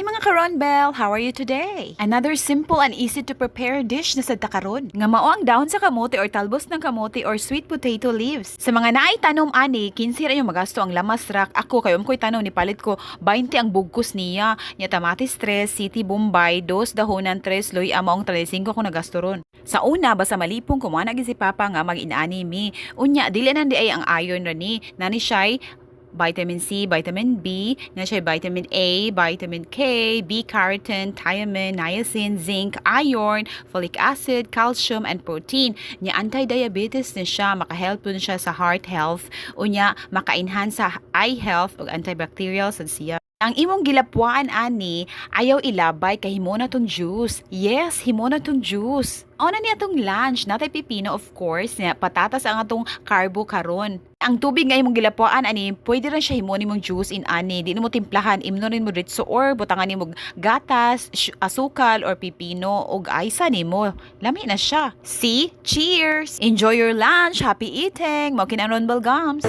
Hi, mga karonbel! How are you today? Another simple and easy to prepare dish na sad ta karon. Nga mao ang dahon sa kamote or talbos ng kamote or sweet potato leaves. Sa mga naay tanom ani, 15 ra yung magasto ang lamas rack. Ako kay ko'y tanom, ni palit ko 20 ang bugkos niya. Nya kamatis 3, City Bombay, dos dahonan, 3 luya, maong 35 ko nagasto ron. Sa una, basta malipong kumuha na si Papa nga mag-inani mi. Unya, dili na diay ang iron ra ni. Nani siya'y vitamin C, vitamin B, na siya vitamin A, vitamin K, B carotene, thiamine, niacin, zinc, iron, folic acid, calcium, and protein. Nya anti-diabetes na siya, makahelp dun siya sa heart health, unya maka-enhance sa eye health ug antibacterial sad siya. Ang imong gilapwaan ani, ayaw ilabay kay himo na tong juice. Yes, himo na tong juice. Ona niya tong lunch, natay pipino, of course, nya patatas ang atong carbo karon. Ang tubig nga imong gilapwaan ani, pwede rin siya himo nimong juice in ani. Di nimo timplahan, imno rin mo diretso or butangan nimo gatas, asukal or pipino ug aysa nimo. Lami na siya. See? Cheers! Enjoy your lunch. Happy eating. Mao kini ang Ronbel Gums.